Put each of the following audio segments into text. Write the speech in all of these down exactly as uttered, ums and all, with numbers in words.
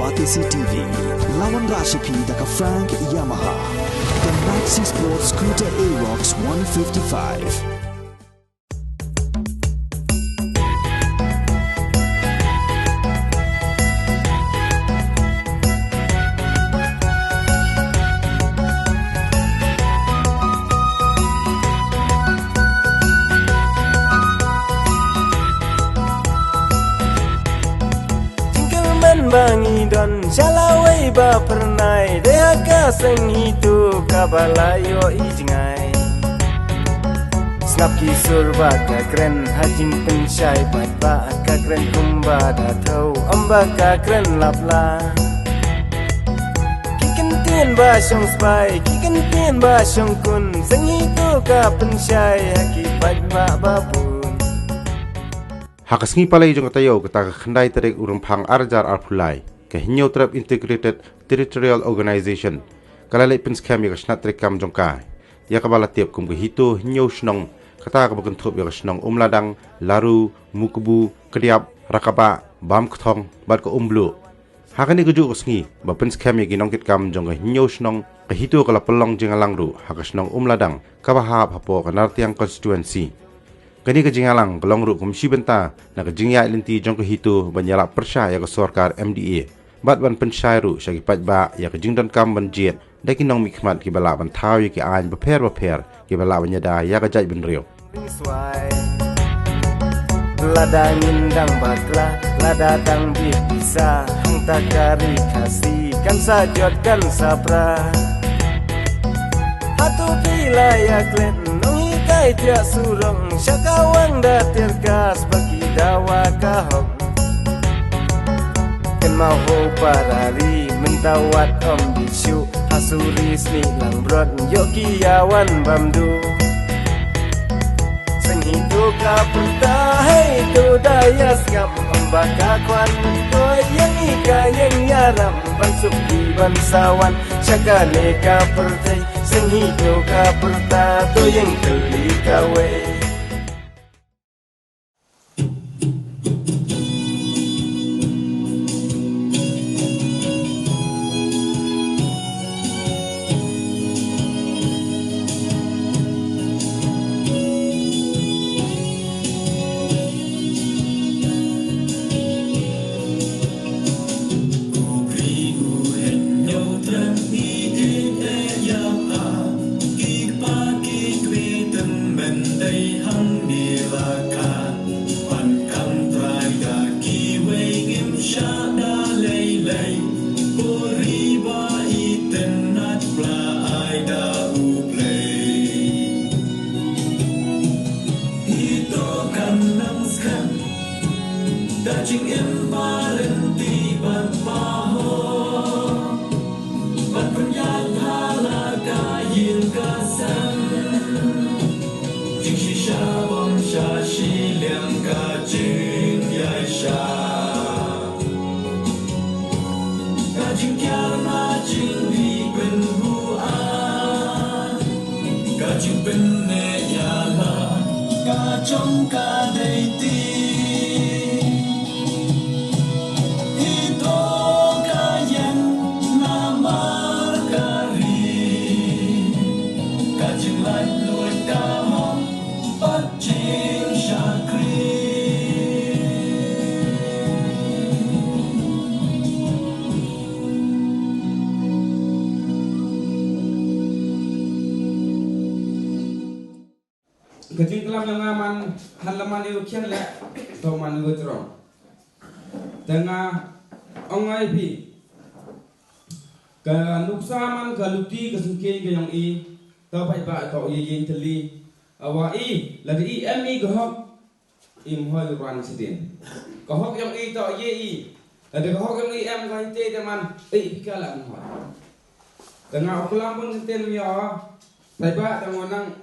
Batesi T V, la wanrah sha phi da ka Frank Yamaha, ka Maxi Sport Scooter Aerox one fifty-five. Jingkyrmen ba ngi don sha lawei ba phyrnai, dei ha ka Seng Hito kaba la ïohi jngai. Sngap ki sur ba ka kren ha jingpynshai, bad ba ka kren kumba da thew, ym ba ka kren lap la. Ki kyntien ba shong spah, ki kyntien ba shong khun, Seng Hito ka pynshai ha ki paidbah ba bun. Ha ka sngi Palei jong ka taïew, kata ka khyndai tarik u Rymphang ar hajar arphew lai, ka Hynñiewtrep Integrated Territorial Organization ka la leit pynskhem ïa ka shnat treikam jong ka, ïa kaba la tip kum ka Hito Hynñiew Shnong, kata kaba kynthup ïa ka shnong Umladang, Laru, Mukbu, Kdiap, Rakabah, Bamkthong bad ka Umbluh. Ha kane kajuh ka sngi ba pynskhem ïa ki nongkitkam jong ka Hynñiew Shnong, ka Hito ka la pynlong jingïalang ruh ha ka shnong Umladang, kaba hap hapoh ka Nartiang Constituency. Kane ka jingïalang ka long ruh kum shi bynta na ka jingïaid lynti jong ka Hito ban ïalap pyrshah ïa ka sorkar M D A, bad ban pynshai ruh sha ki paidbah ïa ka jingdonkam ban jied da ki nongmihkhmat kiba lah ban thaw ïa ki aiñ bapher bapher kiba lah ban ïada ïa ka jaitbynriew. Lada ngin dang bakla, lada dang bit pisa, hangta ka ri Khasi kan sa jot kan sa pra. Hato phi la ïa klet nonghikai thiah surok, sha ka Wang da Tirkas ba ki dawa ka hok. Kynmaw ho para ri, mynta wat ym bit shuh, ha Suri Sniehlang Brot ïoh ki ïawan bam duh. Seng Hito ka pyrta, hei to da ïa sngap, ym ba ka kwah to ïeng, i ka ïeng ïarap ban suk ki ban sa wan sha kane ka pyrthei. Seng Hito ka pyrta, to ïeng kylli kawei. Pan kam trai da kiwei ngim shah da lei lei. Ko ri ba itynnad, pla ai da U Blei. Hito kan nang skhem da jingim ba ryntih bad ba hok. Ban pynïaid ha la ka ïing ka sem. Jingshisha bym shah shiliang ka jingïaishah. Ka jingkiar na jingri pynbuaid. Ka jingpynneh ïa la ka jong ka dei ti. Hito ka ïeng namar ka ri, ka jinglaitluid ka hok bad jingshakri. Ka jingklam jong nga man, hangne man ïa u Khian leh, to man ïa u Jrong. Te nga ong ïa phi, ka nuksa man ka luti ka sngewkhia ka jong i, to paidbah to ïa ïeng thylli. Awa i, lada i em i ka hok, im hoi ruan sidien. Ka hok jong i to ïa i, lada ka hok jong i em ka hi te te man, ei phi ka la im hoi. Te nga u klam bun ktien ïa, paidbah te nga nang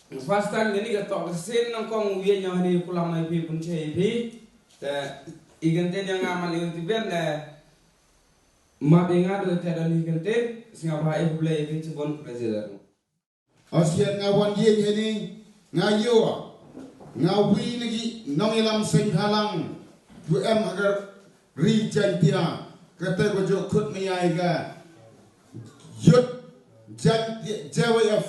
First time kane ka tok ka sien nang kong u ïa ñiaw hani kulam ai phi pun che ai phi. Te i kenten ïa nga man i ti ben ne. Map ïa nga do te don i kenten sngap ha i Blei i phi chibon president. Osian nga wan ïa hani nga ïoh. Nga wi na ki nongïalam seng halang. U em ha ka ri Jaintia. Kata ka jok khut maya ïa ka Youth Jaintia, J Y F,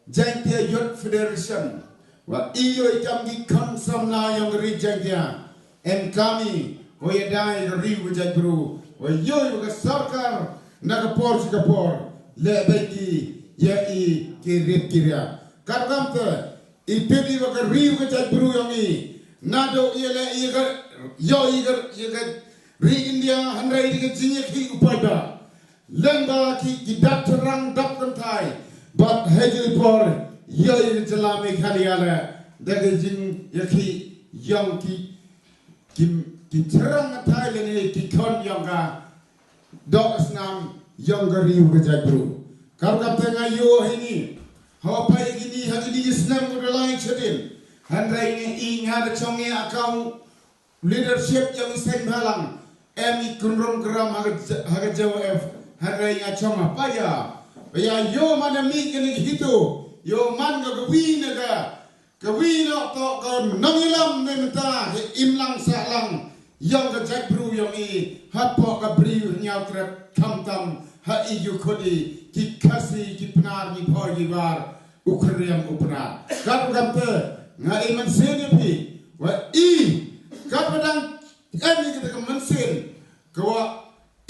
Jaintia Youth Federation. Wa i ïoh i kam ki khun samla ïong ka ri Jaintia. Em kami, wa ïa dai ka ri wa Jaitbru. Wa ïoh i wa ka sorkar, na ka por sha ka por. Leh beit ki, ïa i ki rit ki ria. Kar kam te, i tip i wa ka ri wa ka Jaitbru ïong i. Naduh ïa leh ïa ka, ïoh i ka, ïa ka ri India, hynrei ïa ka jingïakhih u paidbah. Lyngba ki, ki dap tyrang dap kynthai. Bad ha ïa i por, ïa i jylla Meghalaya leh. Da ka jingïakhih, ïong ki, ki, ki tyrang kynthai lane ki khon ïong ka. Dok snam, ïong ka ri wa ka Jaitbru. Kar kata nga ïoh ha ini. Hawa pa ïa kini, ha kini ki snem ko da lai chadin. Hynrei nga i nga da chong ïa ka u leadership ïong i seng bhalang. Em i kunrum kram ha ka J-, ha ka J Y F. Hynrei nga chong ha pa ïa. Pa ïa ïoh man da mi kini ki hitu. Ïoh man ka ka wi na ka. Ka wi na to ka nong ilam ne mynta. He im lang sa lang. Ïong ka Jaitbru ïong i. Hapoh ka bri u ñiaw krep kham tam. Ha i yu khodi. Ki Khasi, ki Pnar, ki Bhoi, ki War. U khriam u Pnar. Kat u kam te, nga i mynsiem ïa phi. Wa i, kat ba dang em i kata ka mynsiem. Ka wa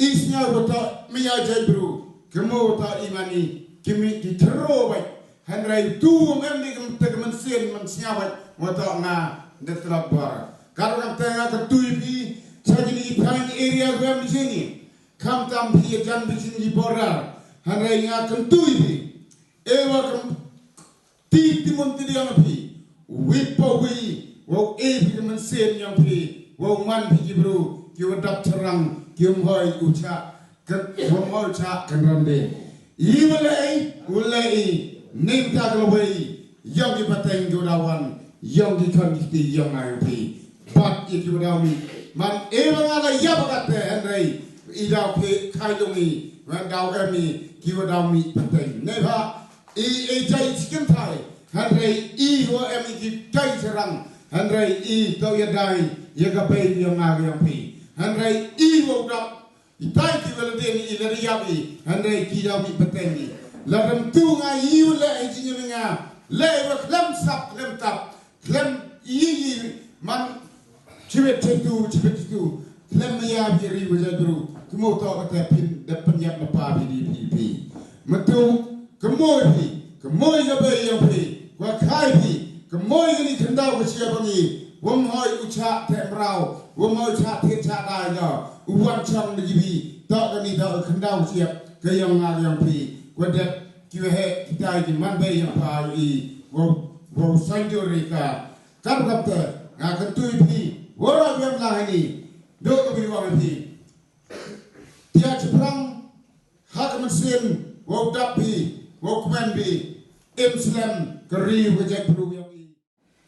i sñiaw wa ta maya Jaitbru. Ka mo wa ta i mani, ki mi ki thro bai. Hynrei tu wa em i kata ka mynsiem, mynsiem bai. Wa ta nga, da tlap bar. Kat u kam te nga ka tui phi, sa jini i phan area wa em i jini. Kham tam phi jan phi jini border. Hynrei nga ka tui phi. E wa kam ti ti mon ti diang phi. Wi pa wi. Wa e phi kam sen yang phi. Wa man phi ki bru. Ki wa dap charang. Ki um hoi u cha. Kan wa hoi cha kan ram de. I wa le i. Wa le i. Nim ta ka wei. Yang ki pateng ki wa da wan. Yang ki kan ki ti yang ai phi. Bat i ki wa da mi. Man e wa nga la ya ba ka te henrei. I da phi khai dung i. Wa da em i. Ki wa da mi pateng. Ne ba. I, i jai chicken thai. Hynrei i wa em i ki jai serang. Hynrei i to ya dai ya ka bei ya nga ya pi. Hynrei i wa dap i tai ki wa la den i la riap i. Hynrei ki da mi pateng i. La rem tu nga i wa le i jin ya nga. Le wa klem sap klem tap. Klem i i man. Chibet chetu, chibet chetu. Klem maya bi ri wa jai bru. Kumo to kata pin, da pin yak ma pa bi di pi pi. Matu, kamo pi, kamo ya bai ya pi. Wa khai pi, kamo ya ni kanda wa chia bangi. Wam hoi u cha te mrau, wam hoi cha te cha da ya. U wan chang ni bi, to ka ni da kanda wa chia, ka yang nga yang pi. Wa dep, ki wa he, kita ki man bai yang pa i, wa, wa sanjo rika. Kap kap te, nga kyntu ïa phi, wara biang lang hani, dok ka bini wang ïa phi. Tia chiprang, ha ka mynsiem, wow dap phi, wow kmen phi, im slem, ka ri ka jait plu ïa phi.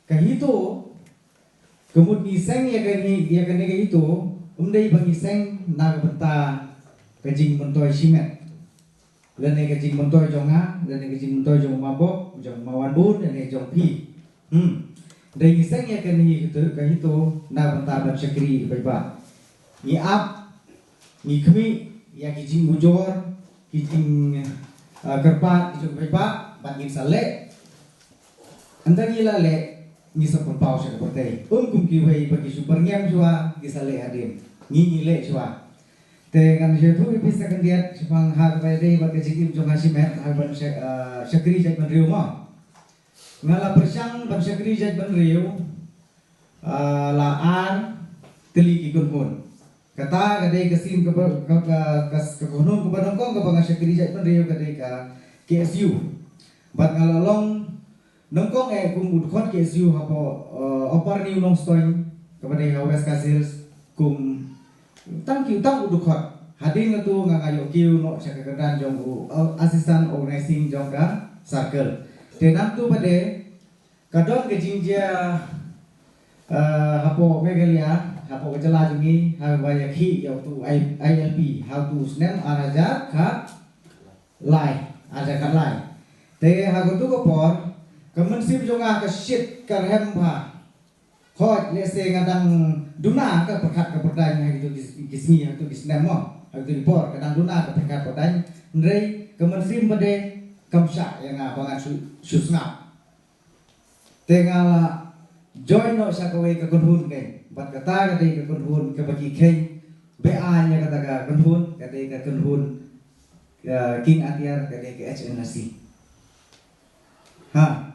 Ka HITO, ka mut ngi seng ïa ka ni, ïa ka ni ka HITO, um dei ba ngi seng na ka bynta ka jingmyntoi shimet. Lane ka jingmyntoi jong nga, lane ka jingmyntoi jong ma Bok, jong ma Wanbun, lane jong phi. Hmm. Dei ngi seng ïa kane ka HITO, ka HITO na bynta ban shakri ïa ki paidbah. Ngi ap, ngi khmih ïa ki jingujor, ki jing, ah, kyrpad ki jong ki paidbah, bad ngin sa leh. Ynda ngi la leh, ngi sa pynpaw sha ka pyrthei. Um kum kiwei ba ki shu byrngem shuwa, ki sa leh hadien. Ngi ngi leh shuwa. Te ngan shu ïathuh ïa phi sa khyndiat shaphang ha kaba ïadei bad ka jingim jong nga shimet ha ban sha-, ah, shakri jaitbynriew mo. Nga la pyrshang ban shakri jaitbynriew, ah, la ar tylli ki kynhun. Kata ka dei ka sien kaba, ka, ka, ka, ka kynhun kaba nyngkong kaba nga shakri jaitbynriew ka dei ka K S U. Bad nga la long nyngkong eh kum u dkhot K S U hapoh, eh, Upper New Nongstoiñ, kaba dei ha West Khasi Hills, kum tang ki, tang u dkhot. Hadien katu nga, nga ïoh kiew noh sha ka kyrdan jong u, eh, Assistant Organizing jong ka circle. Te nangtu pat de, ka don ka jingjia, eh, hapoh Meghalaya, hapoh ka jylla jong ngi, haba ïakhih ïa utu I-, I L P, ha utu u snem ar hajar khatlai, ar hajar khatlai. Te ha katu ka por, ka mynsiem jong nga ka shit, ka rhem bha. Hooid, lehse nga dang duna ka pyrkhat ka pyrdaiñ ha kitu ki, ki sngi, ha kito ki snem mo, ha kito ki por, ka dang duna ka pyrkhat pateng. Hynrei ka mynsiem pat de kam shah ïa nga ba ngan shu, shu sngap. Te nga la join noh sha kawei ka kynhun keiñ. Bad kata ka dei ka kynhun kaba ki kheiñ beaiñ ïa kata ka kynhun, ka dei ka kynhun, eh, King Atiar, ka dei ka H N S C. Ha.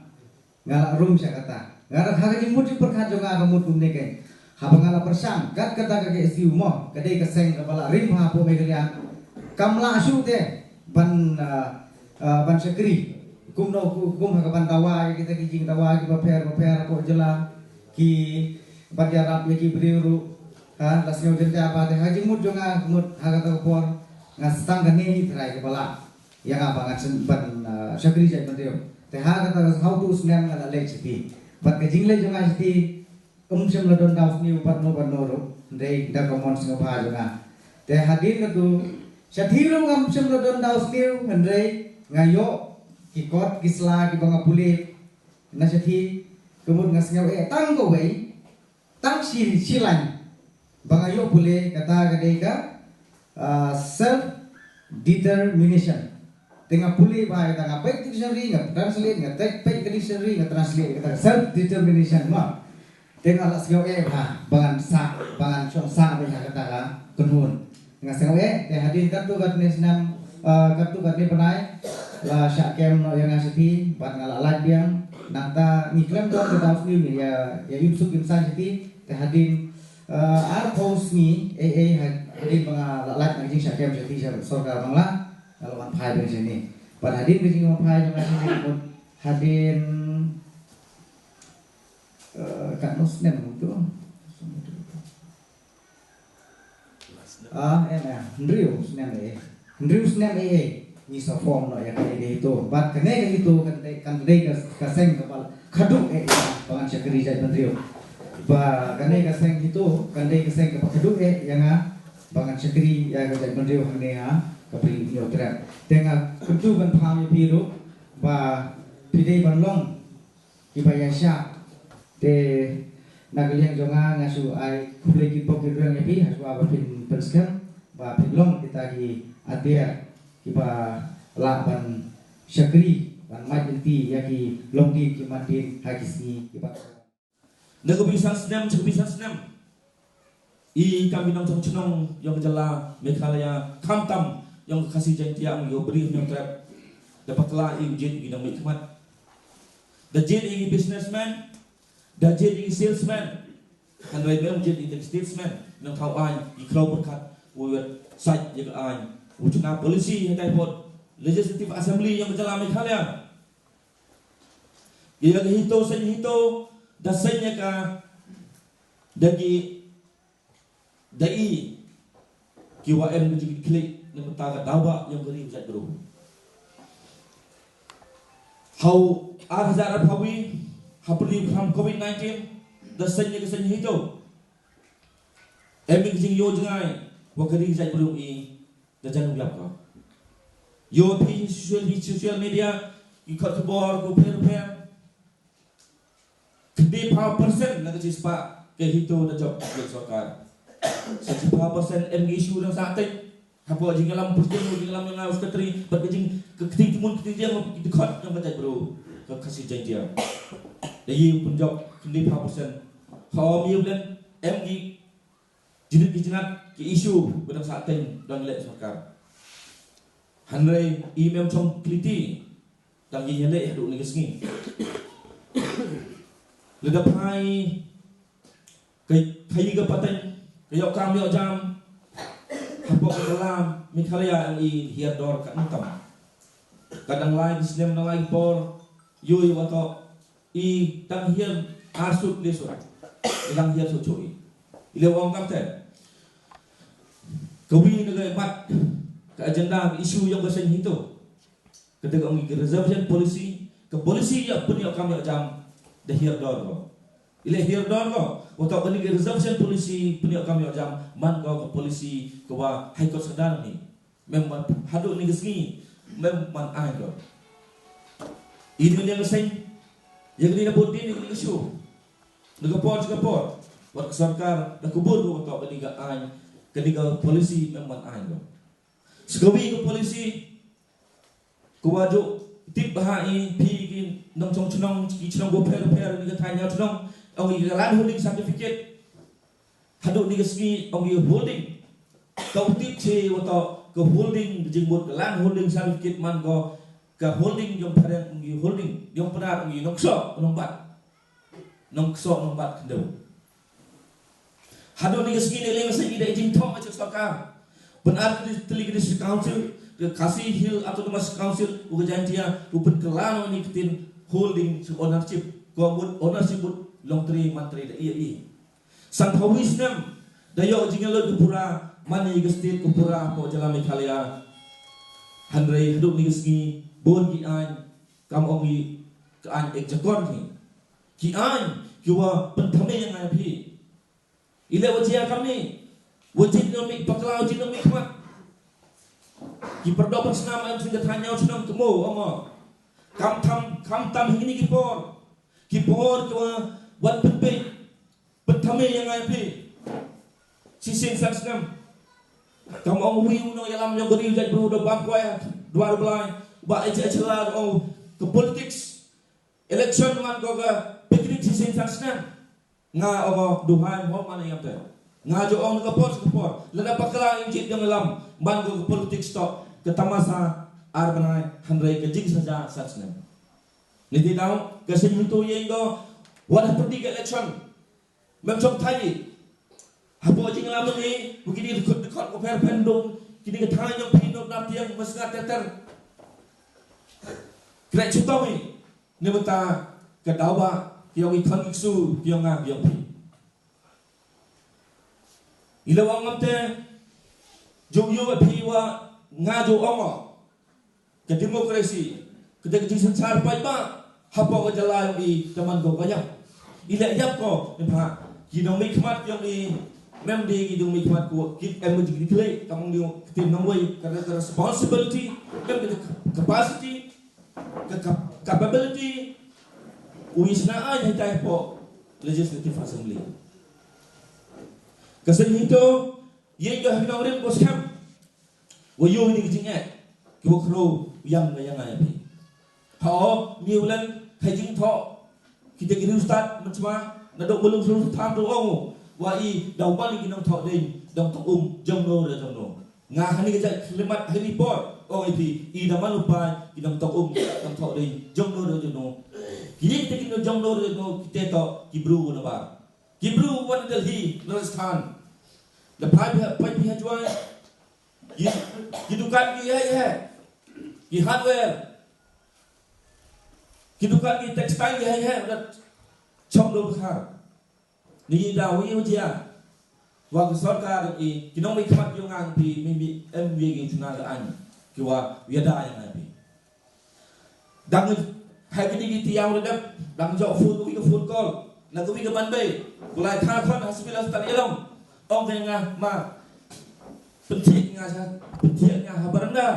Nga la rung sha kata. Nga la, ha ka jingmut jingpyrkhat jong nga ka mut kumne keiñ. Haba nga la pyrshang, kat kata ka K S U mo, ka dei ka seng kaba la rim ha hapoh Meghalaya. Kam lah shuh te ban, ah, ah, ban shakri. Kumno, ku-, kum ha ka ban dawa, kita ki jingdawa kiba pher ba pher hapoh jylla, ki ban ïarap ïa ki briew ruh. Ha, la sngew jynjar bha te, ha ka jingmut jong nga, mut ha kata ka por, nga sdang kane hi trai kaba lah ïa nga ba ngan syn-, ban, ah, shakri jaitbynriew. Te ha kata ka, ha uto u snem nga la leit shati. Bad ka jingleit jong nga shati, ym shym la don daw sniew bad no bad no ruh. Hynrei da ka mon sngewbha jong nga. Te hadien kata, shati ruh ngam shym la don daw sniew, hynrei nga ïoh ki kot ki sla kiba nga pule na shati, ka mut nga sngew eh tang kawei, tang shi, shi lain ba nga ïoh pule, kata ka dei ka, ah, self determination. Te nga pule bha ïa kata, nga peit dictionary, nga translate, nga peit ka dictionary, nga translate ïa kata self determination mo. Te nga la sngew eh bha ba ngan sah, ba ngan shong sah beit ha kata ka kynhun. Nga sngew eh, te hadien katto katne snem, eh, katto katne bnai, la shah kem noh ïa nga shati, bad nga la lait biang. Nangta ngi khlem don ka daw sniew ïa, ïa im suk im saiñ shati, te hadien, eh, arphew sngi, eh, eh, had-, hadien ba nga la lait na ka jingshah kem shati sha sorkar Bangla, nga la wan phai biang shane. Bad hadien ka jingwan phai jong nga shane, hadien, eh, katno snem tu? Ah, em, em, hynriew snem eh. Hynriew snem eh, eh. Ngi sa form noh ïa kane ka HITO. Bad kane ka HITO kan dei, kan dei ka, ka seng kaba khadduh eh ïa nga ba ngan shakri jaitbynriew. Ba kane ka seng HITO kan dei ka seng kaba khadduh eh ïa nga ba ngan shakri ïa ka jaitbynriew hangne ha ka Bri u Hynñiewtrep. Te nga kyntu ban phang ïa phi ruh ba phi dei ban long kiba ïaishah. Te na ka liang jong nga, nga shu ai khublei ki bok ki rwiang ïa phi, ha shuwa ba phin pynskhem, ba phin long kita ki atiar kiba lah ban shakri, ban mait lynti ïa ki longdien ki mandien ha ki sngi kiba. Na ka bynta snem, sha ka bynta snem. I kam ki nongchong chnong ïong ka jylla Meghalaya, khamtam ïong ka Khasi Jaiñtia, ïong ka Bri u Hynñiewtrep. Da bakla i u jied ki nongmihkhmat. Da jied i businessman, da jied i salesman. Hynrei ym jied i statesman, nongthaw aiñ, i khraw pyrkhat, u wad sait ïa ka aiñ, u chna policy ha typhoid, Legislative Assembly ïong ka jylla Meghalaya. Ïa ka HITO, seng HITO, da seng ïa ka, da ki, da i, ki wa em ka jingkitkhlieh na ka bynta ka daw ba ïong ka ri ka jaitbru. Ha u ar hajar arphew wi, ha pyrdi u kham covid nineteen, da seng ïa ka seng HITO. Em ka jingïoh jngai wa ka ri ka jaitbru i, da jan u ïap ka. Ïoh phi social, phi social media, ki khot khubor, ku pher pher. Khyndai phew percent na ka shispah ka HITO da jop ka sorkar. Sa shiphew percent em ki issue dang sah teng. Hapoh jingïalam pyrshah, jingïalam ïong nga u secretary, bad ka jing, ka kti tmun kti tiang, ki dkhot ïong ka jaitbru, ka Khasi Jaiñtia. Da ïa u pynjop khyndai phew percent. Ha u ïa u blem, em ki jingit ki jingat, ki issue ba dang sah teng dang leh sorkar. Hynrei i mem chong kliti dang ïaleh haduh kane ka sngi. Lada phai ka, ka ïa ka pateng, ka ïoh kam ïoh jam, hapoh ka jylla Meghalaya ïong i hiar dor ka nangtam. Ka dang lai ki snem, dang lai ki por, ïoh i wa toh i dang hiar arsut lesut. I dang hiar sut sut i. I leh ong kam te. Ka wi na ka mat ka agenda, ka issue ïong ka seng HITO. Ka dei ka ong i ka reservation policy, ka policy ïa pynïoh kam ïoh jam da hiar dor ko. I leh hiar dor ko. Wa toh kane ka reservation policy pynïoh kam ïoh jam, man ko ka policy ka wa High Court sa dar ni. Mem man haduh kane ka sngi, mem man aiñ ko. Ini ïa ka seng, ïa kane na bud dien ïa kane ka shu. Na ka por sha ka por, wat ka sorkar da kubur ko wa toh kane ka aiñ, Kane ka policy mem ban ai lo. Sa kawei ka policy ka wa ju tip bha i phi ki nongchong chnong, ki chnong ko pher pher ni ka thaiñ chnong, ong i ka land holding certificate. Haduh ni ka sngi ong i holding. Ka u tip che wa to ka holding, ka jingmut ka land holding certificate man ko ka holding jong phareng ong i holding, jong Pnar ong i nongkso nongbat. Nongkso nongbat khyndew. Haduh ni ka sngi ne leng sa i da jingthok ka sorkar. Pynat ka District Council, ka Khasi Hill Autonomous Council, u ka Jaintia, u pynkylla noh ni ka ktien holding, ownership, ko mut ownership mut long tre man tre da i i. San phaw wi snem da yoh jinglut ka pura man i ka state ka pura hapoh jylla Meghalaya. Hynrei haduh ni ka sngi bun ki aiñ, kam ong i ka aiñ ek jakor ni. Ki aiñ ki wa pynthame ïa nga ïa phi. I leh wa jia kam ni. Wa jit nong mi pakla, wa jit nong mi khmat. Ki pyrdoh pynsnam em sing ka thaiñ ñiaw chnong kmo ong. Kam tam, kam tam hi ni ki por. Ki por ki wa wat pynpei. Pynthame ïa nga ïa phi. Shisien san snem. Kam ong wi u nongïalam jong ka ri u jait bru da bam kwai ha dwar u Blai. Ba H H la ong ka politics. Election man ko ka picnic shisien san snem. Nga ong duhai hom man ïa te. Nga ju ong ka por ka por. Lada pakla im jit jong lam man ko ka politics to. Ka tamasa ar bnai hynrei ka jingsaja san snem. Ni ti dau ka sing tu ïa ko wat ha pyrdi ka election. Mem chong thai. Hapoh jinglam ni, u kini dkhot dkhot ko pher pher dong, kini ka thai jong phi dong dap tiang, mas ngat ter ter. Krek chutong ni, ni bata ka daw ba, ki ong i khon ki ksu, ki ong nga, ki ong phi. I la ong ngam te, jong yu phi wa, nga ju ong. Ka demokrasi, ka dei ka jingsynshar paidbah, hapoh ka jylla ïong i, te man ko ka ïap. I leh ïap ko, ne pha, ki nongmihkhmat ïong i, mem dei ki nongmihkhmat ko, ki em ka jingkitkhlieh, ka mong dei ka tim nongwei, ka, ka responsibility, mem ka capacity, ka, ka capability, u i sna ai hai tai hapoh Legislative Assembly. Ka seng hito, ïa ka hynong rim ko skhem. Wa ïoh ni ka jingeh, ki wa khro yang nga yang nga ïa phi. Hao, mi u len, khai jingthoh, kita ki riu stad, mynchwa, na dok belum seluruh tham tu ong, wa i, daw ban ki nongthoh ding, dong tong um, jong no, da jong no. Nga hani ka jait klimat hani por, ong i phi, i da man u pai, ki nongthoh um, nongthoh ding, jong no, da jong no. Kini kita ki nong jong no, da jong no, kita to, ki bru na ba. Ki bru wan Delhi, Rajasthan. Da pai phi, pai phi ha Jowai. Ki, ki dukan ki hai hai. Ki hardware. Ki dukan ki textile ki hai hai. Da chong do bukhar. Ni da wi wi jia. Wa ka sorkar i, ki nongmihkhmat ïong nga phi, mi mi em wi ki tuna ka an. Ki wa wi da ïa nga phi. Dang hai kini ki tiang u dep, dang jok phone, ka wi ka phone call. Na ka wi ka man bei, ku lai kha khon hospital stan ilong. Ong ka nga ma. Pynthik nga sa, pynthik nga ha baranda.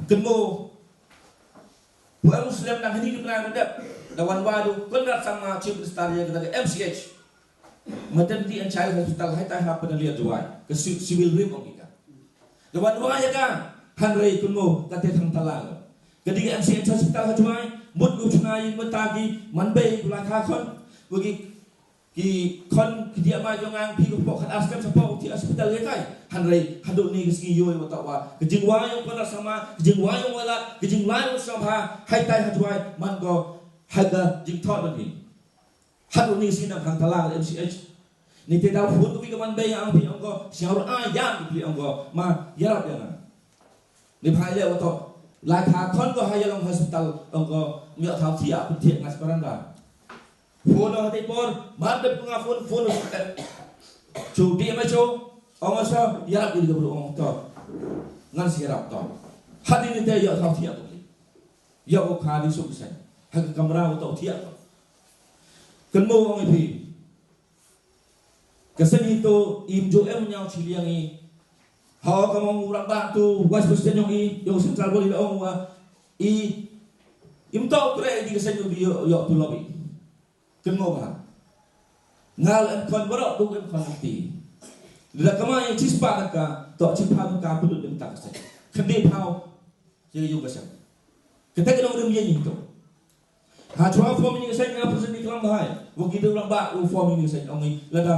Kynmo. Pu em Muslim dang hani ki bnai u dep. Da wan wadu, Conrad Sangma, Chief Minister ïa ka M C H. Maternity and Child Hospital, hai tai ha Panaliar Jowai. Ka si-, civil rim ong ki ka. Da wan wai ïa ka, hynrei kynmo, ka te thang tala lo. Ka dei ka M C H hospital ha Jowai, mut ku chuna ïa mynta ki, man bei ku la kha khon, wa ki, ki khon, ki dia ma jong ngang, phi ku pok khat astem sa pok, ti hospital ïa kai. Hynrei, haduh ni ka sngi ïoh ïa wa ta wa. Ka jingwai ïong pala sama, ka jingwai ïong walat, ka jingwai ïong sama, hai tai ha Jowai, man ko, hai ka jingthot ba ni. Haduh ni ka sngi nang khang tala M C H. Ni te dau phone ka wi ka man bei ang phi ong ko, siang ruh ai yang phi ong ko, ma, ïarap ïa nga. Ni phai le wa to. Lai kha khon ko ha ïalong hospital ong ko, ym ïoh thaw thiah, pynthik nga sparanda. Phone ha te por, mar dep nga phone, phone. Chu di ma chu, ong sa, ïarap ïa ka bru ong to. Ngan sa ïarap to. Hadien ni te ïoh thaw thiah ko. Ïoh ko kha di suk sen. Ha ka kamra wa to thiah ko. Kynmo ong i phi. Ka seng hi to im ju em ñiaw chiliang i. Ha ka mong u rangbah tu Vice President yong i, yong Central Body la ong wa i im to kre di ka seng ïong i ïoh, ïoh tu lobby. Kynmo ba. Nga la em khon baroh, du em khon lynti. Lada ka ma ïa shispah daka, to shiphew daka pynlut dang tak sek. Khyndai phew ïa ka ïung ka sem. Kata ka nongrim ïa ngi to. Ha chwa form ïa ka seng nga president ni klam bahai. Wa ki dang lang ba u form ïa ka seng ong ngi lada,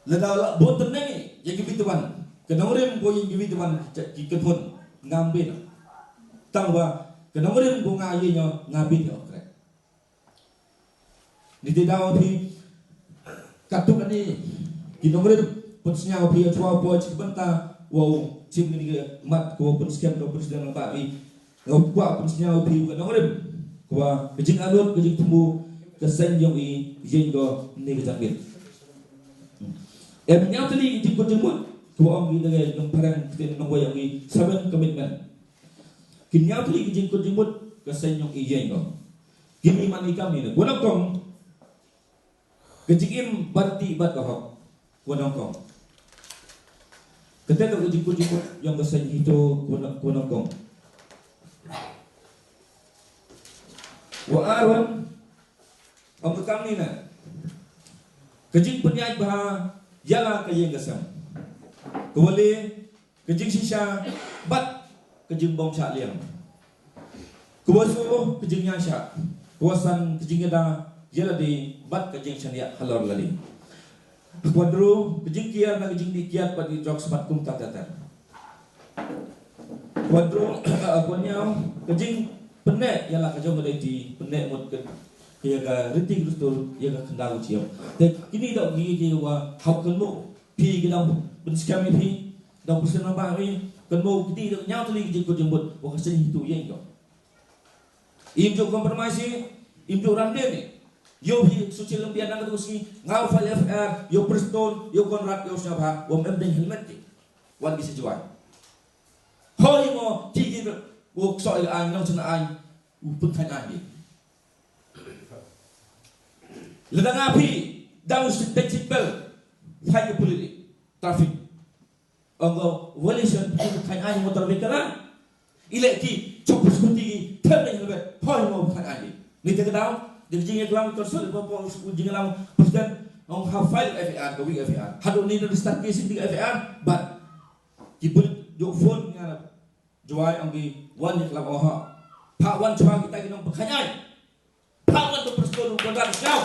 lada la bun tyneng ïa ki bit wan. Ka nongrim ko ïa ki bit wan ki kynhun ngam bin. Tang wa ka nongrim ko nga ïa nyo nga bin ïa okre. Ni te daw phi katto katne ki nongrim pynsngew phi, chwa poi chi bynta wow chim ni ka mat ko pynskem ko president ba phi. Nga kwah pynsngew phi ka nongrim ko ka jingangnud, ka jingthmu ka seng yong i ïeng ko ni ka jingmut. Em ñiaw tylli ki jingkut jingmut ko ong ki da ka nongpyrshang ki nongwei yong i seven commitment. Ki ñiaw tylli ki jingkut jingmut ka seng yong i ïeng ko. Kini man i kam ni na ko nongkong. Ka jingim bad ti bad ka hok ko nongkong. Kata ka jingkut jingmut yong ka seng HITO ko nong-, ko nongkong. Wa arwan ong ka kam ni na ka jingpynïaid bha ïa la ka ïing ka sem. Ka wale ka jingshisha bad ka jingbym shah liang. Ka wa shuh ka jingïaishah, ka wa san ka jingïada ïa lade bad ka jingshaniah halor lade. Ka wa hynriew ka jingkiar na ka jingdih kiad bad ki drugs bad kumta ter ter. Ka wa hynriew, ka wa hynñiew ka jingpynneh ïa la ka jong ka lynti, pynneh mut ka ïa ka riti ka dustur, ïa ka khyndaw ka jingim. Te kini da ki ki wa hap kynmaw phi ki dang pynskhem ïa phi. Dang pyrshah nang ba ri kynmaw kti da ñiaw tylli ki jingkut jingmut wa ka seng HITO ïeng ko. Im ju compromise, im ju ram de ni. Ïoh hi suchi lem bian nang tu si, nga file FIR ïoh Prestone, ïoh Conrad, ïoh Sniawbha, wa em deng helmet ki. Wan ki si Jowai. Hoi mo ki ki wo ksoi ain nang chena ain u pynkhang ain ki. Lada nga phi dang u si deng seat belt, fine ki pulit, traffic. Ong ko violation phi pynkhang ain motor vehicle. Ile ki chok scooty ki them ne helmet, hoi mo pynkhang ain ki. Ni te ka daw de jingïaklam ka sut ko po jingïaklam president ong ha file FIR ka wi FIR. Haduh ni da start case di FIR, but ki pulit jok phone nga na Jowai ong ki wan ïaklam, oh ha. Pha wan chwa kita ki nongpynkhang ain. Pha wan to Prestone ko dan sñiaw.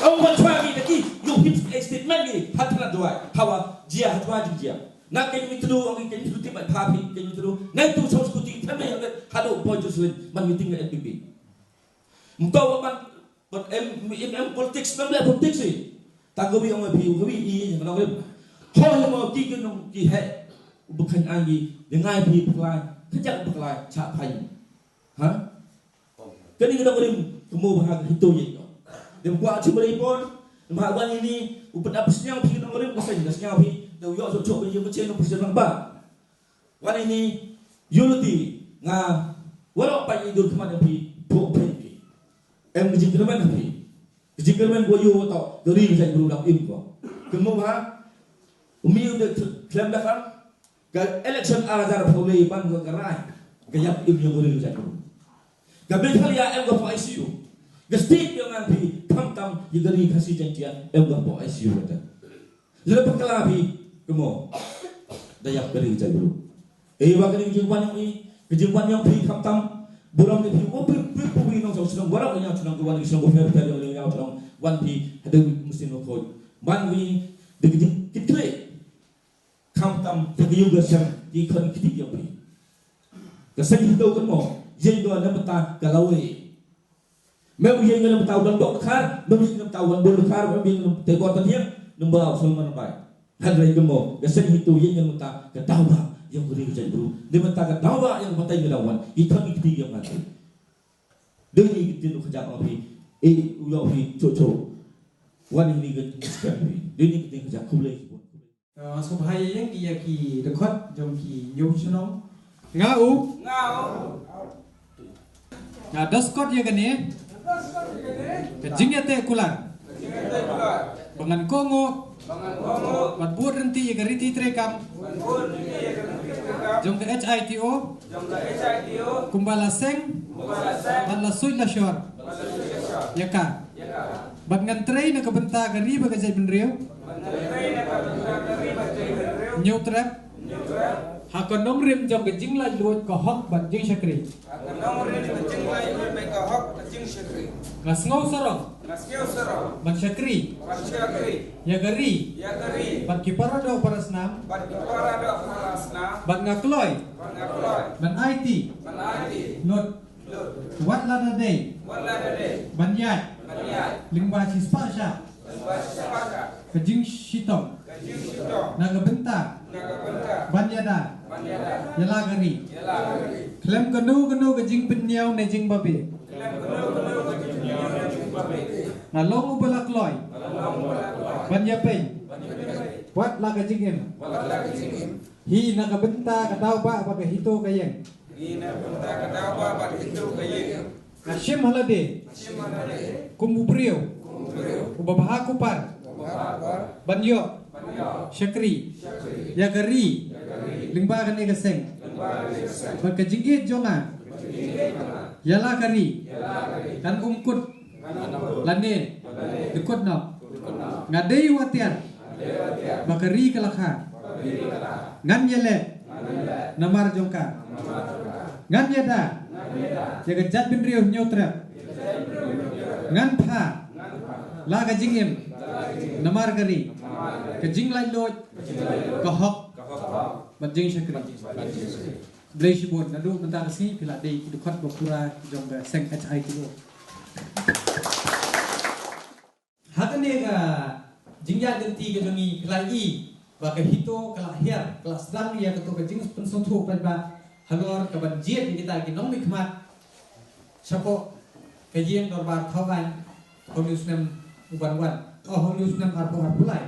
Ong wan chwa ki ta ki ïoh hip statement ki ha thalat Jowai. Hawa jia ha chwa jingjia. Na keiñ mi tru ong ki keiñ mi tru tip ai pha phi keiñ mi tru. Nai tu song scooty than nai haduh poi Jerusalem man meeting ka NPP. Mto wa man But em, em, em politics, em leh politics hi. Tang ka wi ong phi, ka wi i, ka nong rip. Hoi mo ki ki nong ki he. U pynkhang ain ki, de ngai phi pynkhang, kajak pynkhang, cha phan. Ha? Kani ka nong rim, kamo bha ka HITO ïeng ko. Dem kwah chi bari por, dem ha wan ini, u pynap sñiaw phi ka nong rim, ka seng, ka sñiaw phi, de u ïoh chok chok, ka ïeng ka chen, u pynkhang ba. Wan ini, unity, nga, waroh pat i dur khmat ïa phi, phuh phi phi. Em ka jingkyrmen ha phi. Ka jingkyrmen ko ïoh to, ka ri ka jaitbru dang im ko. Kynmaw ha, u mi u de khlem da kam, ka election ar hajar phew lai ban ko ka rai, ka ïap im ïa ka ri ka jaitbru. Ka Meghalaya em ko pho ICU. Ka state ïa ngan phi, khamtam, ïa ka ri Khasi Jaiñtia, em ko pho ICU kata. Lada bakla phi, kamo. Da ïap ka ri ka jaitbru. Eh, ba ka ri ka jingwan yong i, ka jingwan yong phi khamtam. Burom ne phi, wa phi, phi, phi, phi, nongshong shnong, waroh ka ñiaw shnong, ka wan ka shnong, ka pher, pher, yong, yong, ñiaw shnong, wan phi, hada wi, musin wa khoi. Ban wi, da ka jingkit khlieh. Khamtam, da ka ïung ka sem, ki khon kti yong phi. Ka seng HITO kynmaw, ïeng ko na bynta ka lawei. Mem ïeng na bynta u don bok dkhar, mem ïeng na bynta u don bok dkhar, mem ïeng na bynta u don bok dkhar, mem ïeng na bynta u don bok dkhar. Hynrei kynmaw, ka seng HITO ïeng na bynta ka daw ba ïa ka ri ka jaitbru. Na bynta ka daw ba ïa ka batai ka daw wan. Ki thon ki kti ïa ka. Dei ni ki tin u khajak ong phi. Eh, u ïoh phi, cho, cho. Wan ni ka scam phi. Dei ni ki tin khajak, khublei shibun. Nga sngewbha ïa ïeng ïa ki dkhot jong ki hynñiew shnong. Nga u. Nga u. Nga da skot ïa kane. Ka jingïateh kular. Ba ngan kohnguh. Bad bud ryntih ïa ka riti treikam. Jong ka HITO. Kumba la seng. Bad la suit la shor. Ïa ka. Bad ngan trei na ka bynta ka ri bad ka jaitbynriew. Hynñiew trep. Ha ka nongrim jong ka jinglaitluid, ka hok bad jingshakri. Nga sngew sarong ban shakri ïa ka ri bad ki para doh para snam. Bad nga kloi ban aiti lut, wat lada dei ban ïaid lyngba shispah shah ka jingshitom na ka bynta ban ïada ïa la ka ri. Khlem kano kano ka jingpynïaw ne jingbabe, nga long uba la kloi ban ïapeiñ wat la ka jingim hi na ka bynta ka daw ba bad ka HITO ka ïeng. Nga shim ha lade kum u briew uba bha kupar ban ïoh shakri ïa ka ri lyngba kane ka seng. Bad ka jingïeit jong nga ïa la ka ri kan ym kut lane dkut noh. Nga dei u atiar ba ka ri ka la kha. Ngan ïaleh namar jong ka. Ngan ïada ïa ka jaitbynriew Hynñiewtrep. Ngan phah la ka jingim namar ka ri, ka jinglaitluid, ka hok bad jingshakri. Khublei shibun. Naduh mynta ka sngi phi la dei ki dkhot ba pura jong ka seng HITO. Ha kane ka jingïaid lynti ka jong ngi phi la i ba ka HITO ka la hiar, ka la sdang ïa kato ka jingpynsngewthuh paidbah halor kaban jied ïa kita ki nongmihkhmat shapoh ka ïing dorbar thaw aiñ ha une u snem uban wan, oh, ha une u snem arphew arphew lai.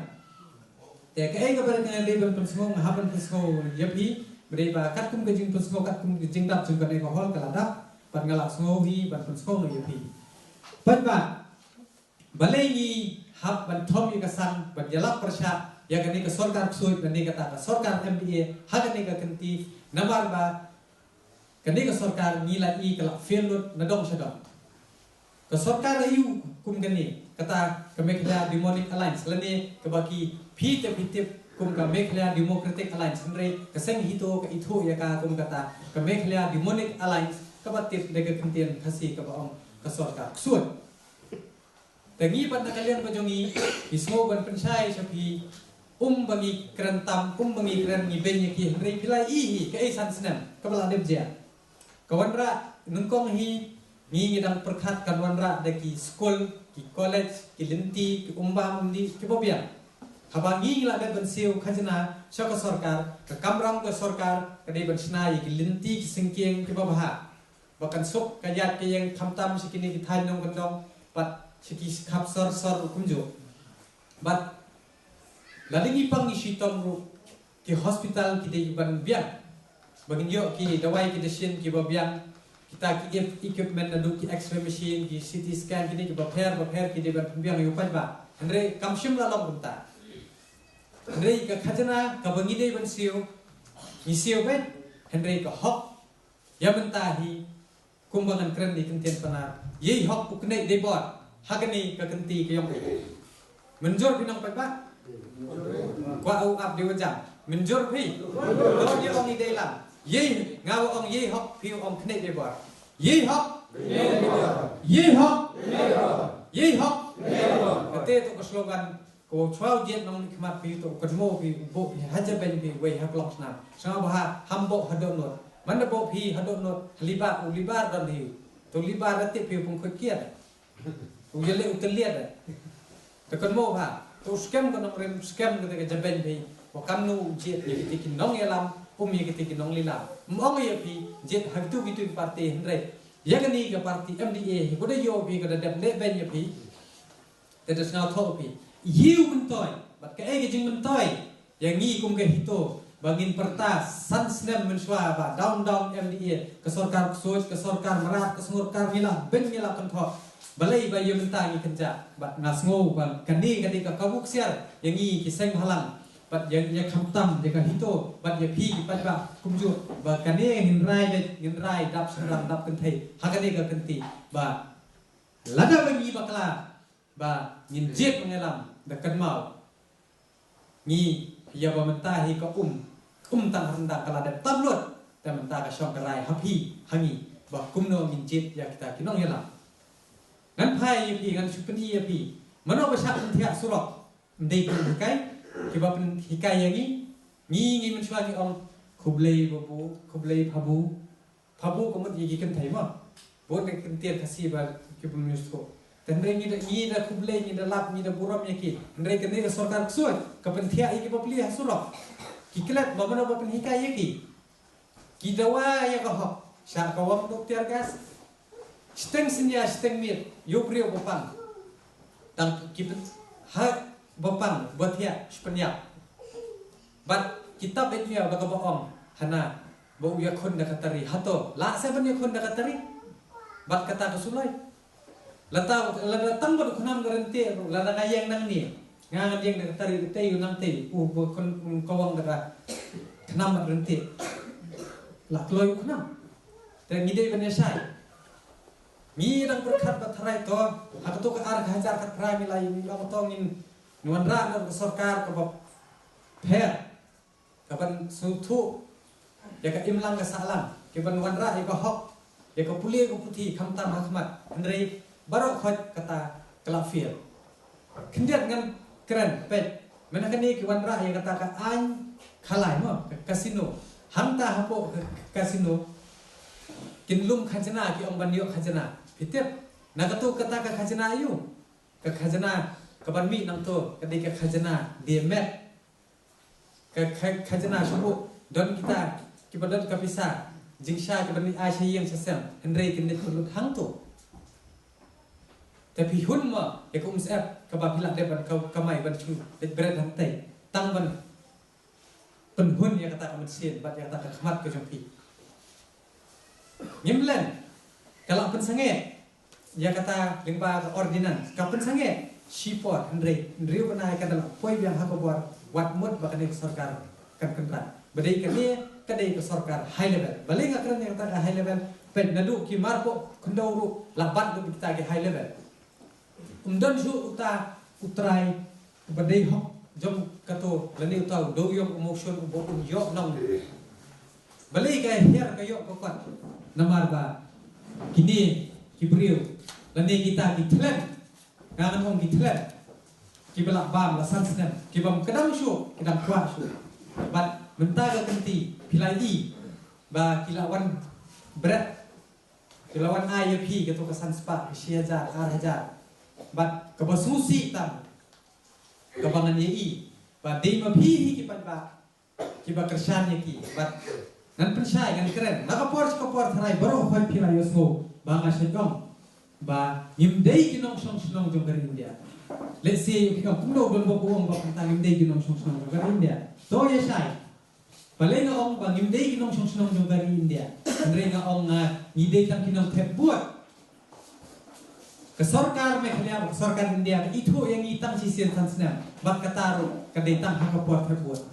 Te kaei kaba nga dei ban pynsngew, nga hap ban pynsngew ïa phi, ba dei ba katkum ka jingpynsngew, katkum ka jingdap jong kane ka hall ka la dap, bad nga la sngew hi ban pynsngew noh ïa phi. Paidbah, balei ngi hap ban thom ïa ka sang ban ïalap pyrshah ïa kane ka sorkar ksuid lane kata ka sorkar MDA ha kane ka kynti? Namar ba kane ka sorkar ngi la i ka la fail lut na dong sha dong. Ka sorkar aïu kum kane, kata ka Meghalaya Demonic Alliance lane kaba ki phi te phi tip kum ka Meghalaya Democratic Alliance, hynrei ka seng HITO ka ithuh ïa ka kum kata ka Meghalaya Demonic Alliance, kaba tip da ka kyntien Khasi kaba ong ka sorkar ksuid. Te ngi pat na ka liang ka jong ngi, ngi sngew ban pynshai sha phi, um ba ngi kren tam, um ba ngi kren ngi beiñ ïa ki, hynrei phi la i hi kaei san snem kaba la dep jia. Ka wanrah nyngkong hi, ngi ngi dang pyrkhat kan wanrah da ki skul, ki college, ki lynti, ki umbam umdih kiba biang. Haba ngi ngi la dep ban siew khajna sha ka sorkar, ka kamram ka sorkar ka dei ban shna ïa ki lynti ki syngkieng kiba bha. Ba kan suk ka ïaid ka ïeng khamtam sha kine ki thaiñ nongkyndong bad sha ki khap sor sor ruh kumjuh. Bad lada ngi pang ngi shitom ruh, ki hospital ki dei ban biang. Ba ngin ïoh ki dawai ki dashin kiba biang. Kita ki ep-, equipment naduh ki X-ray machine, ki C T scan, kine kiba pher ba pher ki dei ban pynbiang ïa u paidbah. Hynrei kam shym la long kumta. Hynrei ka khajna kaba ngi dei ban siew, ngi siew beit. Hynrei ka hok ïa mynta hi, kumba ngan kren ïa ka ktien Pnar, ïei hok u knieh dei bor. Ha kane ka kynti ka ïong. Mynjur phi nong paidbah? Kwah u ap dei u jam. Mynjur phi? Don ïa ong i dei lam. Ïei, nga wa ong ïei hok, phi ong knieh dei bor. Ïei hok. Ïei hok. Ïei hok. Kata to ka slogan. Ko chwa u jied nongmihkhmat phi to u kynmaw phi u buh phi ha jabieng phi wei ha klong snam. Sngewbha ham buh ha dohnud. Man da buh phi ha dohnud ha libar, u libar don hi. To libar da tip phi u pynkhut kiad. U ïaleh u tylliat. Te kynmaw bha. To u skhem ka nongrim, skhem kata ka jabieng phi. Wa kamnu u jied ïa kiti ki nongïalam, um ïa kiti ki nonglila. Ym ong ïa phi jied ha kitu kitu ki parti, hynrei ïa kane ka parti M D A hi ko da ïoh phi, ko da dep leh beiñ ïa phi. Te da sngewthuh phi. Ïa u myntoi bad kaei ka jingmyntoi ïa ngi kum ka HITO ba ngin pyrta san snem mynshuwa ba dawn dawn M D A, ka sorkar ksuid, ka sorkar mrad, ka sorkar ngi la beiñ ngi la kynthoh. Balei ba ïa mynta ngi kynjah? Bad nga sngew ba kane ka dei ka kabu ksiar ïa ngi ki seng bhalang bad ïa, ïa khamtam ïa ka HITO bad ïa phi ki paidbah kumjuh, ba kane ngin rai beit, ngin rai dap shynrang dap kynthei ha kane ka kynti. Ba lada ba ngi bakla ba ngin jied nongïalam da kynmaw. Ngi ïa ba mynta hi ka um, um tang ryndang ka la dep tam lut, te mynta ka shong ka rai ha phi ha ngi ba kumno ngin jied ïa kita ki nongïalam. Ngan phai ïa phi, ngan shu pyni ïa phi. Mano ba shah pynthiah surok? Ym dei ki nonghikai kiba pynhikai ïa ngi. Ngi, ngi mynshuwa ngi ong, "Khublei babu, khublei phabu." Phabu ka mut ïa ki kynthei mo. Bun ki ktien Khasi ba ki bym use ko. Te hynrei ngi da, ngi da khublei, ngi da lap, ngi da burom ïa ki. Hynrei kane ka sorkar ksuid ka pynthiah ïa ki bapli ha surok. Ki klet ba mano ba pynhikai ïa ki. Ki dawa ïa ka hok. Sha ka wang dok tear gas. Shiteng synñia, shiteng miet, ïa u briew ba pang. Tang ki pyn-, ha ba pang, ba thiah, shu pynïap. Bad ki tap ïa ba kaba ong hana ba u ïakhun da ka tari. Hato lah se ban ïakhun da ka tari? Bad kata ka suloi. Lada, lada tang bad u khnam ka ryntih ruh, lada nga ïeng nangne, nga ngan ïeng da ka tari, ka tei u nang tei, u ba khun, u kawang da ka khnam bad ryntih. La kloi u khnam. Te ngi dei ban ïa shai. Ngi dang pyrkhat bad tharai to, ha kato ka ar hajar khatphra ngi la ïa ngi la to ngin wanrah na ka sorkar kaba pher. Kaban sngewthuh ïa ka imlang ka sahlang, kaban wanrah ïa ka hok, ïa ka pule ka puthi khamtam ha khmat, hynrei baroh khoit kata ka la fail. Khyndiat ngan kren, peit, mynta kane ki wanrah ïa kata ka aiñ khalai mo, ka casino. Hangta hapoh ka casino kin lum khajna, ki ong ban ïoh khajna. Phi tip na kato kata ka khajna aiu? Ka khajna kaban mih nangto ka dei ka khajna die met. Ka kha-, khajna shu don kita kiba don ka pisa jingshai kiban ai sha ïing sha sem, hynrei kin leit pynlut hangto. Te phi hun mo ïa ka umsyep kaba phi lah dep ban ka-, kamai ban shu leit bret hangtei, tang ban pynhun ïa kata ka mynsiem bad ïa kata ka khmat ka jong phi. Ngim len, ka la pynsangeh ïa kata lyngba ka ordinance, ka pynsangeh shipor, hynrei hynriew bnai ka dang poi biang ha ka bor, wat mut ba kane ka sorkar kan kynrad. Ba dei kane ka dei ka sorkar high level. Balei nga kren ïa kata ka high level? Peit naduh ki marpoh khyndew ruh la bat da kita ki high level. Um don shuh uta u trai uba dei hok jong kato lane uta u dewïong u mawshun uba un ïoh long. Balei ka hiar ka ïoh ka kot? Namar ba kine ki briew lane kita ki thlen, nga ngan ong ki thlen, kiba la bam la san snem, ki bym kdang shuh, ki dang kwah shuh. Bad mynta ka kynti phi la i ba ki la wan bret, ki la wan ai ïa phi kato ka san spah, ka shi hajar, ar hajar. Bad kaba sngewsih tam, kaba ngan ïa i ba dei ma phi hi ki paidbah kiba kyrshan ïa ki. Bad ngan pynshai, ngan kren na ka por sha ka por, tharai baroh khoit phi la ïohsngew ba nga shait ong ba ngim dei ki nongshong shnong jong ka ri India. Let's say ïa phi, kumno u donbok u ong ba mynta ngim dei ki nongshong shnong jong ka ri India. To ïa shai. Balei nga ong ba ngim dei ki nongshong shnong jong ka ri India? Hynrei nga ong nga, ngi dei tang ki nongthep vote. Ka sorkar Meghalaya bad ka sorkar India ka ithuh ïa ngi tang shisien san snem, bad kata ruh ka dei tang ha ka por thep vote.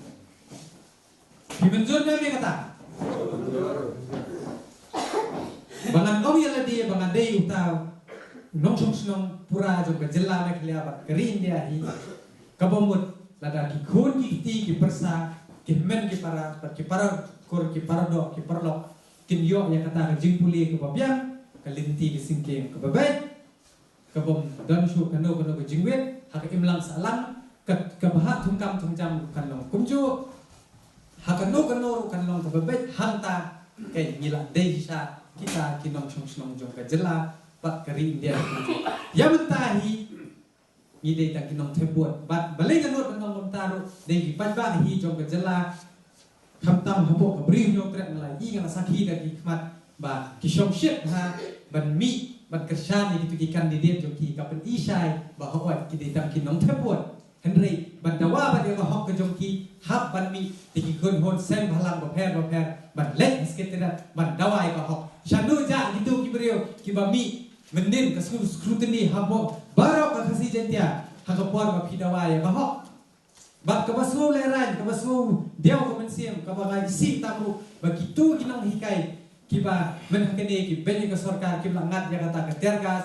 Phi mynjur ne em ïa kata? Ba ngan ong ïa lade ba nga dei uta u nongshong shnong pura jong ka jylla Meghalaya bad ka ri India hi. Kaba mut lada ki khun ki kti ki pyrsa, ki hynmen ki para, bad ki para kur, ki para doh, ki paralok kin ïoh ïa kata ka jingpule kaba biang, ka lynti ka syngkien kaba beit, ka bym don shuh kano kano ka jingwit ha ka imlang sahlang, ka, ka bhah thungkam thungjam ruh kan long kumjuh, ha kano kano ruh kan long kaba beit. Hangta ka ngi la dei shisha kita ki nongshong shnong jong ka jylla bad ka ri India. Ïa mynta hi ngi dei tang ki nongthep vote. Bad balei nga nud ban ong kumta ruh, dei ki paidbah hi jong ka jylla. Khamtam hapoh ka Bri u Hynñiewtrep, nga la i, nga la sakhi da ki khmat ba ki shongshit ha ban mih ban kyrshan ïa kito ki candidate jong ki. Ka pyni shai ba hooid ki dei tang ki nongthep vote, hynrei ban dawa bad ïa ka hok ka jong ki, hap ban mih da ki kynhun seng bhalang bapher bapher ban leit ha secretariat ban dawa ïa ka hok. Shano jah kito ki briew kiba mih mynnin ka scru-, scrutiny hapoh baroh ka Khasi Jaiñtia ha ka por ba phi dawa ïa ka hok? Bad kaba sngew lehraiñ, kaba sngew diaw ka mynsiem, kaba nga isih tam ruh ba kito ki nonghikai kiba mynta kane ki beiñ ka sorkar kiba la ngat ïa kata ka tear gas,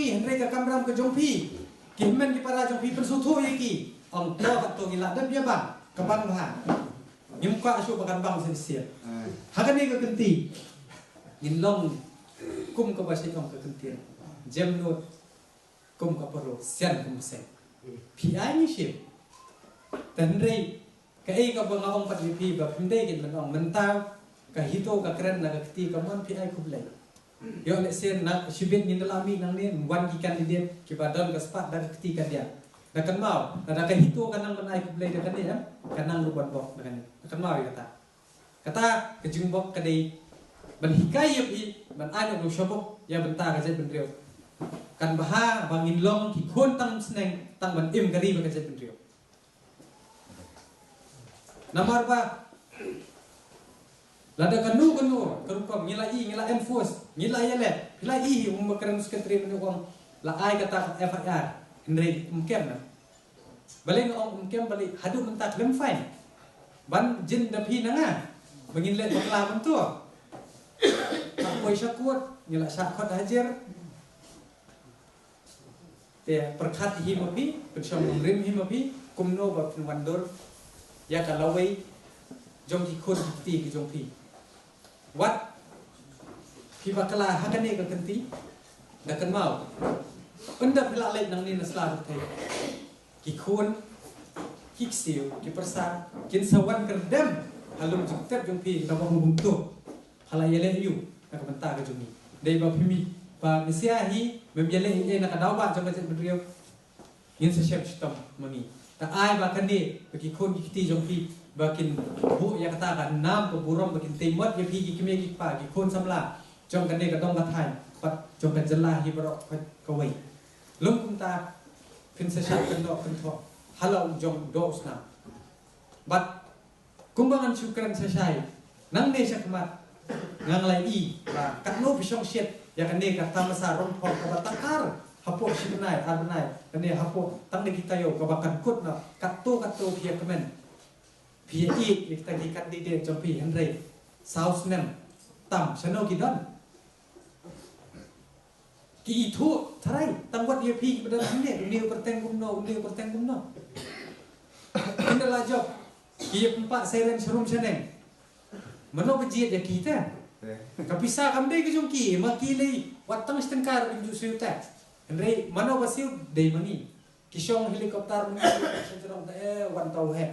ngi, hynrei ka kamram ka jong phi. Ki hynmen ki para jong phi pynsngewthuh ïa ki. Ong to katto ngi la dep ïa bang, ka bang bha. Ngim kwah shuh ba kan bang shisien. Ha kane ka kynti ngin long kum kaba shait ong ka kyntien, jem nud kum ka paro, sian kum seng. Phi ai ngi shim. Te hynrei kaei kaba nga ong pat ïa phi ba phim dei kin ban ong mynta, ka HITO ka kren na ka kti kamon phi ai khublei. Ïoh lehse na shibit ngin da la mih nangne, wan ki candidate kiba don ka spah da ka kti ka diang. Da kynmaw, lada ka HITO ka nang ban ai khublei da kane, em, ka nang ruh ban bok da kane. Da kynmaw ïa kata. Kata ka jingbok ka dei ban hikai ïa phi, ban ai noh ruh sha bok ïa bynta ka jaitbynriew. Kan bha ba ngin long ki khun tang sneng, tang ban im ka ri bad ka jaitbynriew. Namar ba lada kano kano ka rukom ngi la i, ngi la enforce, ngi la ïaleh, phi la i hi, um, ba kren secretary mynne u ong la ai kata ka F I R, hynrei um kem na. Balei nga ong um kem, balei haduh mynta khlem fine. Ban jin da phi na nga ba ngin leh bakla mynta. Ka poi sha court, ngi la shah khot hajar. Te pyrkhat hi ma phi, pynshong nongrim hi ma phi, kumno ba phin wan dur ïa ka lawei jong ki khun ki kti ki jong phi. Wat phi bakla ha kane ka kynti, da kynmaw, ynda phi la leit nangne na sla ruh te, ki khun, ki ksiew, ki pyrsa kin sa wan kyrdem ha lum jingtep jong phi, da ba hum to. Pha la ïaleh ïa u na ka bynta ka jong ngi. Dei ba phi mih ba ngi sia hi, mem ïaleh hi na ka daw ba jong ka jaitbynriew. Ngin sa shem shitom ma ngi. Ka ai ba kane ba ki khun ki kti jong phi ba kin buh ïa kata ka nam ka burom ba kin tei mot ïa phi ki kmie ki kpa ki khun samla jong kane ka dong ka thaiñ bad jong ka jylla hi baroh kawei. Lum kumta phin sa shah kynnoh kynthoh ha la u jong doh u snam. Bad kumba ngan shu kren shai shai nangne shakhmat, nga ngi la i ba katno phi shong shet ïa kane ka tamasa rongphong kaba tang ar hapoh shi bnai ar bnai, kane hapoh tang da ki taïew kaba kan kut noh katto katto phi ïa kmen. Phi ïa i ïa kita ki candidate jong phi, hynrei saw snem tam shano ki don. Ki ithuh tharai tang wat ïa phi kiba don hangne, une u kyrteng kumno, une u kyrteng kumno. Ynda la jop ki ïa pynpah siren sharum shaneng. Mano ba jied ïa ki te? Ka pisa kam dei ka jong ki, ma ki lei wat tang shi tyngka ruh kim ju siew te. Hynrei mano ba siew? Dei ma ngi. Ki shong helicopter mynta sha jrong te, eh, wan tau he.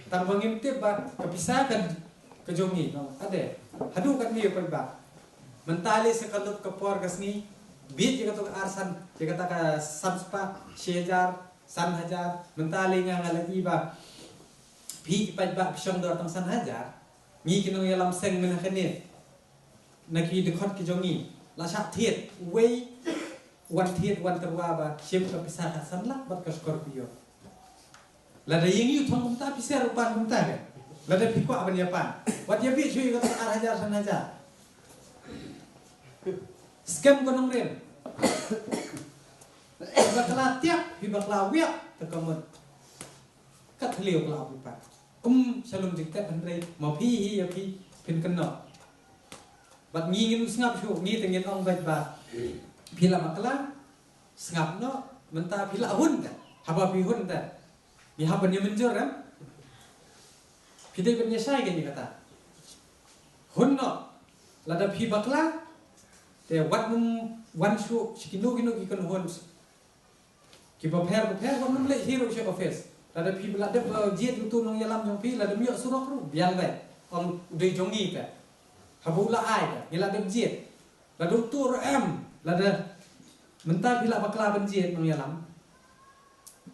Tang ba ngim tip ba ka pisa ka, ka jong ngi, no. Ade. Haduh katne pat ba mynta lei sa ka lut ka por ka sngi, bit ïa kato ka arsan, ïa kata ka san spah, shi hajar, san hajar. Mynta lei nga nga la i ba phi ki paidbah phi shong dor tang san hajar. Ngi ki nongïalam seng mynta kane na ki dkhot ki jong ngi la shah thied, uwei wan thied wan tyrwa ba shim ka pisa ka san lak bad ka Scorpio. Lada ïa ngi u thong kumta phi ser u pan kumta ka. Lada phi kwah ban ïa pan, wat ïa bit shuh ïa ka ar hajar san hajar. Scam ko nongrim. Phi bakla tiak, phi bakla wiak, te ka mut ka thliew ka la ap u pat. Um shalom jingtep, hynrei ma phi hi ïa phi phin kynnoh. Bad ngi ngin sngap shuh, ngi te ngin ong bad ba phi la bakla, sngap noh, mynta phi la hun te. Haba phi hun te, ngi hap ban ïa mynjur, em? Phi dei ban ïa shai kane kata. Hun noh, lada phi bakla te wat nym wan shuh sha kino kino ki kynhun kiba pher ba pher, wat nym leit hi ruh sha office. Lada phi ba la dep, eh, jied uto u nongïalam jong phi, lada ym ïoh surok ruh biang beit, ong u dei jong ngi te. Haba u la ai te, ngi la dep jied. Lada uto ruh em, lada mynta phi la bakla ban jied nongïalam,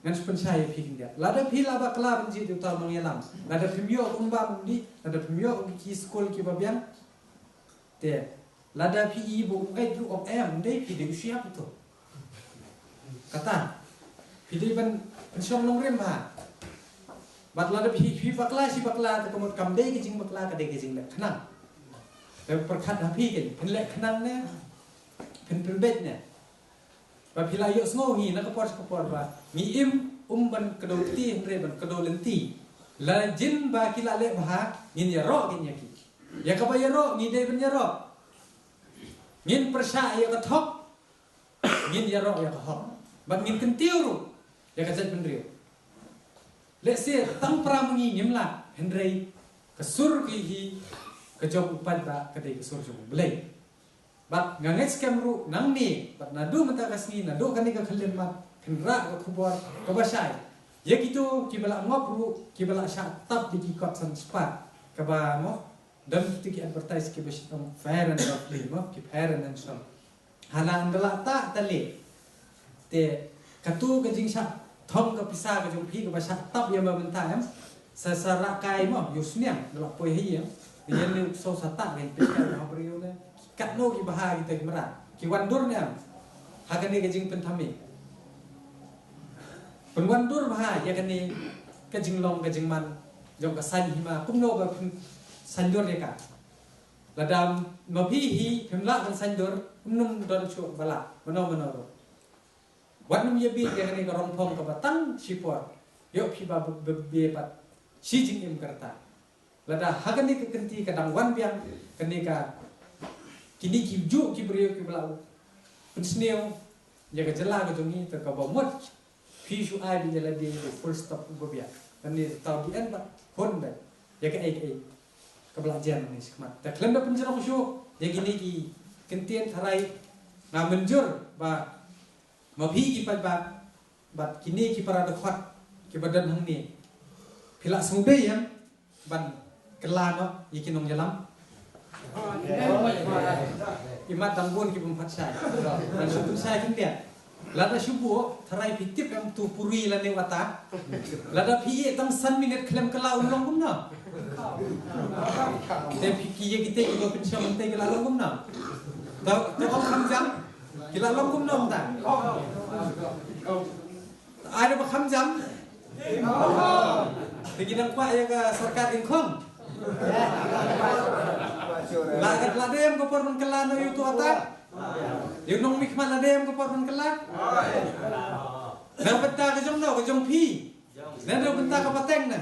ngan shu pynshai ïa phi khyndiat. Lada phi la bakla ban jied uto u nongïalam, lada phim ïoh ruh um bam um dih, lada phim ïoh ruh ki skul kiba biang, te lada phi i ba u ngeit ruh, ong em, ym dei phi dei u shyiap uto. Kata phi dei ban pynshong nongrim ha. Bad lada phi, phi bakla shi bakla, te ka mut kam dei ka jingbakla, ka dei ka jingleh khnang. Te pyrkhat ha phi, kan phin leh khnang ne phin pynbeit ne? Ba phi la ïohsngew hi na ka por sha ka por ba ngi im um ban kdew kti hynrei ban kdew lynti. La jin ba ki la leh bha, ngin ïaroh, ngin ïa ki. Ïa kaba ïaroh ngi dei ban ïaroh. Ngin pyrshah ïa ka thok, ngin ïaroh ïa ka hok. Bad ngin kyntiew ruh ïa ka jaitbynriew. Lehse tang para ma ngi ngim lah, hynrei ka sur ka hi ka jong u paidbah ka dei ka sur jong U Blei. Bad nga ngeit skhem ruh nangne bad naduh mynta ka sngi, naduh kane ka khyllipmat, phin rah ka khubor kaba shai ïa kito kiba la ngop ruh, kiba la shah tap da ki kot san spah, kaba mo don kito ki advertise kiba shitom Fair and Lovely mo, ki Fair and Handsome. Hana ynda la tah tali te kato ka jingshah thong ka pisa ka jong phi kaba shah tap ïa ma mynta, em, sa, sa rah kai mo, ïohsngew ynda la poi hi, em. Ïa ne u ksew sa tah, kan peit kai ha briew ne. Katno ki bha kita ki mrad, ki wan dur ne em ha kane ka jingpynthame? Pynwan dur bha ïa kane ka jinglong ka jingman jong ka saiñ hima, kumno ba phin saiñ dur ïa ka? Lada ma phi hi phim lah ban saiñ dur, ym don shuh ba lah mano mano ruh. Wat nym ïa bit ïa kane ka rongphong kaba tang shipor. Ïoh phi ba, ba, ba, ba pat shi jingim ka rta. Lada ha kane ka kynti ka dang wan biang kane ka, kine ki juh ki briew kiba la pynsniew ïa ka jylla ka jong ngi, te kaba mut phi shu ai beit ïa lade ïa u full stop uba biang. Kane tau dien ba hun beit ïa kaei kaei kaba la jan ne shakhmat. Te khlem da pynjrong shuh ïa kine ki kyntien tharai, nga mynjur ba ma phi ki paidbah bad kine ki para dkhot kiba don hangne, phi la sngewbha ïa ban kylla noh ïa ki nongïalam. Imat dang bun ki bym pat shai. Ngan shu pynshai khyndiat. Lada shu buh, tharai phi tip em tu puri lane wata. Lada phi ïeh tang san minit khlem kylla un long kumno? Te phi ki ïa kita kiba pynshong te ki la long kumno? To, to kham jam. Ki la long kumno ta? Ai ba kham jam. Te ki dang kwah ïa ka sorkar ingkhong. La ka la dem ka por ban kylla noh ïa uto ata. Ïa u nongmihkhmat la dem ka por ban kylla. Na bynta ka jong no ka jong phi. Na bynta ka pateng na.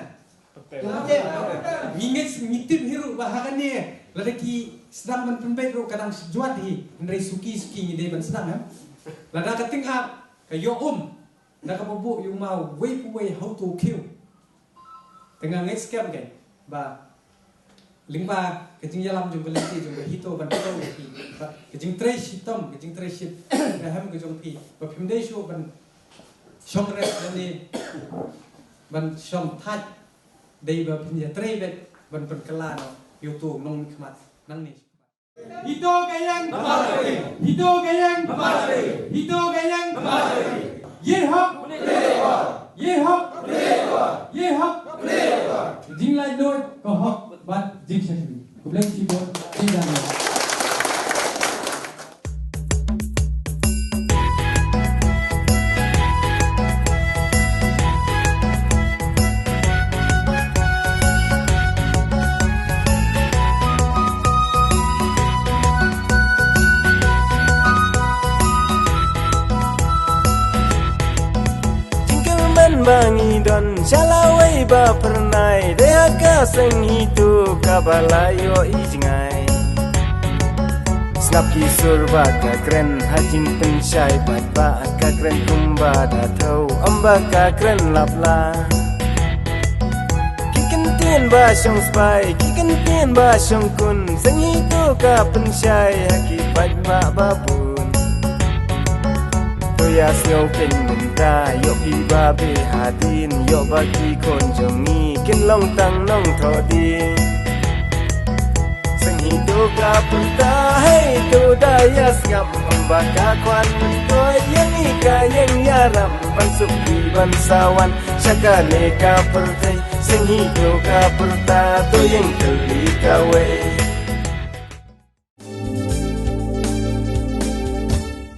Ngi ngeit ngi tip hi ruh ba ha kane lada ki sdang ban pynbeit ruh ka dang shu jwat hi. Hynrei suki suki ngi dei ban sdang em. Lada ka ting ap ka ïoh um. Na kaba buh ïa u maw wei pa wei ha uto u khiew. Te nga ngeit skhem kein ba lyngba ka jingïalam jong ka lynti jong ka HITO ban kdew ïa phi. Bad ka jingtrei shitom, ka jingtrei shit ka hem ka jong phi. Ba phim dei shuh ban shong rep lane ban shong thait. Dei ba phin ïatrei beit ban pynkylla noh ïa uto u nongmihkhmat nangne. HITO ka ïeng. HITO ka ïeng. HITO ka ïeng. Ye hok. Ye hok. Ye hok. Jinglaitluid ka hok bad jingshakri. Khublei shibun. Jingdang. Jingkyrmen ba ngi don sha lawei ba phyrnai, dei ha ka seng HITO kaba la ïoh i jngai. Sngap ki sur ba ka kren ha jingpynshai, bad ba ka kren kumba da thew, ym ba ka kren lap la. Ki kyntien ba shong spah, ki kyntien ba shong khun, seng HITO ka pynshai ha ki paidbah ba bun. To ïa sngew kein mynta, ïoh phi ba beh hadien, ïoh ba ki khun jong ngi kin long tang nongthoh dieng. Seng HITO ka pyrta, hei to da ïa sngap, ym ba ka khwan myntoi, ïa ngi ka ïeng ïa ram, ban suk phi ban sa wan sha kane ka pyrthei. Seng HITO ka pyrta, to ïeng kylli kawei.